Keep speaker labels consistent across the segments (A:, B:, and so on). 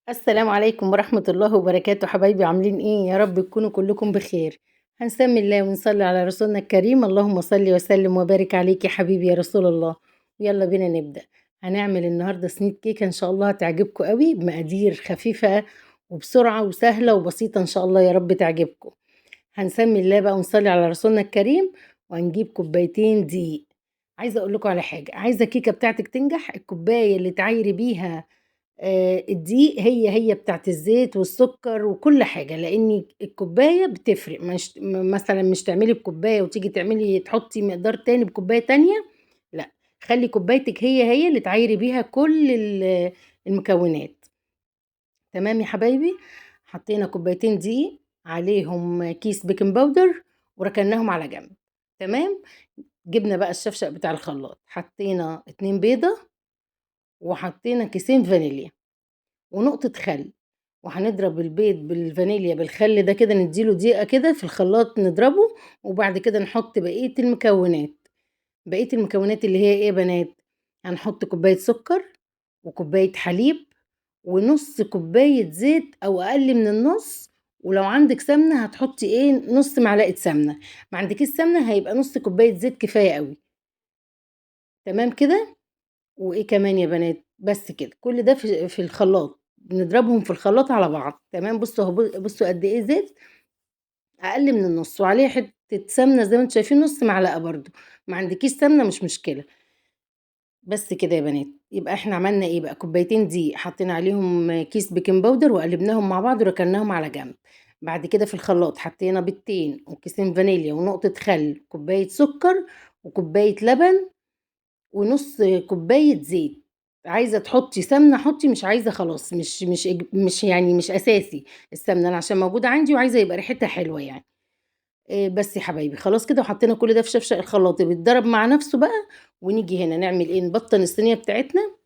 A: السلام عليكم ورحمة الله وبركاته. حبايبي عاملين ايه؟ يا رب تكونوا كلكم بخير. هنسمي الله ونصلي على رسولنا الكريم، اللهم صل وسلم وبارك عليك يا حبيبي يا رسول الله. يلا بينا نبدأ. هنعمل النهاردة صينية كيكة ان شاء الله هتعجبكم قوي، بمقادير خفيفة وبسرعة وسهلة وبسيطة، ان شاء الله يا رب تعجبكم. هنسمي الله بقى ونصلي على رسولنا الكريم، وهنجيب كوبايتين دقيق. عايزة اقول لكم على حاجة، عايزة الكيكة بتاعتك تنجح، الكوباية اللي تعايري بيها الدقيق هي بتاعت الزيت والسكر وكل حاجة، لأن الكوباية بتفرق. مش مثلا مش تعملي بكوباية وتيجي تعملي تحطي مقدار تاني بكوباية تانية، لا، خلي كوبايتك هي اللي تعايري بيها كل المكونات. تمام يا حبايبي؟ حطينا كوبايتين دقيق عليهم كيس baking powder وركناهم على جنب. تمام. جبنا بقى الشفشق بتاع الخلاط، حطينا 2 بيضة وحطينا كيسين فانيليا ونقطة خل، وهنضرب البيض بالفانيليا بالخل ده كده، نديله دقيقة كده في الخلاط نضربه، وبعد كده نحط بقية المكونات. بقية المكونات اللي هي ايه يا بنات؟ هنحط كوباية سكر وكوباية حليب ونص كوباية زيت او اقل من النص، ولو عندك سمنة هتحطي ايه، نص معلقة سمنة، ما عندكيش سمنة هيبقى نص كوباية زيت كفاية قوي. تمام كده. وايه كمان يا بنات؟ بس كده، كل ده في الخلاط، بنضربهم في الخلاط على بعض. تمام. بصوا اهو، بصوا قد ايه زيت، اقل من النص، وعليه حته سمنه زي ما انتم شايفين نص معلقه برده، ما عندكيش سمنه مش مشكله. بس كده يا بنات. يبقى احنا عملنا ايه بقى؟ كوبايتين دقيق حطينا عليهم كيس baking powder وقلبناهم مع بعض وركناهم على جنب. بعد كده في الخلاط حطينا بيضتين وكيسين فانيليا ونقطه خل، كوبايه سكر وكوبايه لبن ونص كوبايه زيت. عايزه تحطي سمنه حطي، مش عايزه خلاص، مش مش مش يعني مش اساسي السمنه، انا عشان موجوده عندي وعايزه يبقى ريحتها حلوه يعني. بس يا حبايبي خلاص كده. وحطينا كل ده في شفشق الخلاط بيتضرب مع نفسه بقى. ونيجي هنا نعمل ايه؟ نبطن الصينيه بتاعتنا.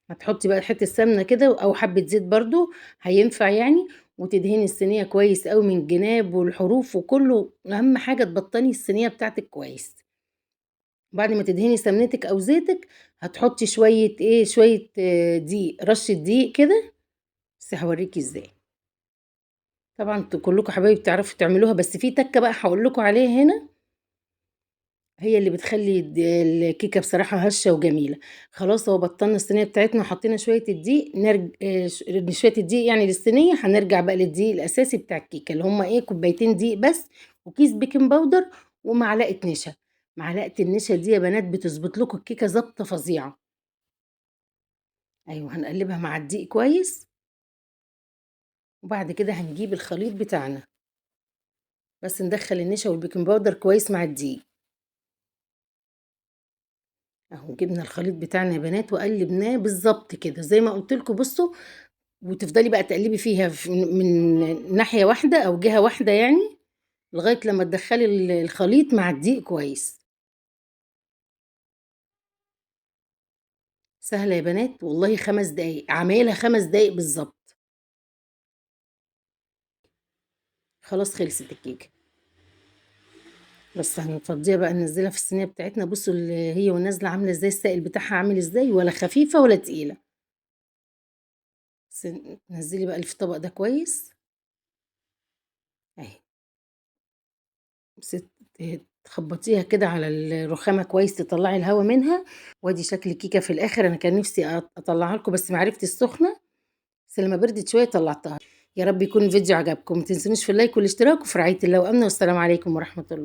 A: هتحطي بقى حته سمنه كده او حبه زيت برده هينفع يعني، وتدهني الصينيه كويس قوي من الجناب والحروف وكله. اهم حاجه تبطني الصينيه بتاعتك كويس. بعد ما تدهني سمنتك او زيتك هتحطي شويه ايه، شويه دقيق، رشه دقيق كده، بس هوريكي ازاي. طبعا انتوا كلكم حبايبي بتعرفوا تعملوها، بس في تكه بقى هقول لكم عليها هنا، هي اللي بتخلي الكيكه بصراحه هشه وجميله. خلاص اهو بطلنا الصينيه بتاعتنا وحطينا شويه الدقيق، شويه الدقيق يعني للصينيه. هنرجع بقى للدقيق الاساسي بتاع الكيكه اللي هما ايه، كوبايتين دقيق بس وكيس baking powder ومعلقه نشا. معلقه النشا دي يا بنات بتظبط لكم الكيكه ظبطه فظيعه. ايوه هنقلبها مع الدقيق كويس، وبعد كده هنجيب الخليط بتاعنا، بس ندخل النشا وال baking powder كويس مع الدقيق. اهو جبنا الخليط بتاعنا يا بنات وقلبناه بالظبط كده زي ما قلت لكم. بصوا، وتفضلي بقى تقلبي فيها من ناحيه واحده او جهه واحده يعني، لغايه لما تدخلي الخليط مع الدقيق كويس. سهله يا بنات والله، 5 دقايق، عمايلها 5 دقايق بالظبط. خلاص خلصت الكيكه، بس هنفضيها بقى ننزلها في الصينيه بتاعتنا. بصوا اللي هي ونازله عامله ازاي، السائل بتاعها عامل ازاي، ولا خفيفه ولا تقيله. بس نزلي بقى اللي في الطبق ده كويس اهي، بس تخبطيها كده على الرخامه كويس، تطلعي الهواء منها. وادي شكل الكيكه في الاخر. انا كان نفسي اطلعها لكم بس ما عرفتش السخنه، بس لما بردت شويه طلعتها. يا رب يكون الفيديو عجبكم، ما تنسونيش في اللايك والاشتراك، وفي رعايه الله وامنه، والسلام عليكم ورحمه الله.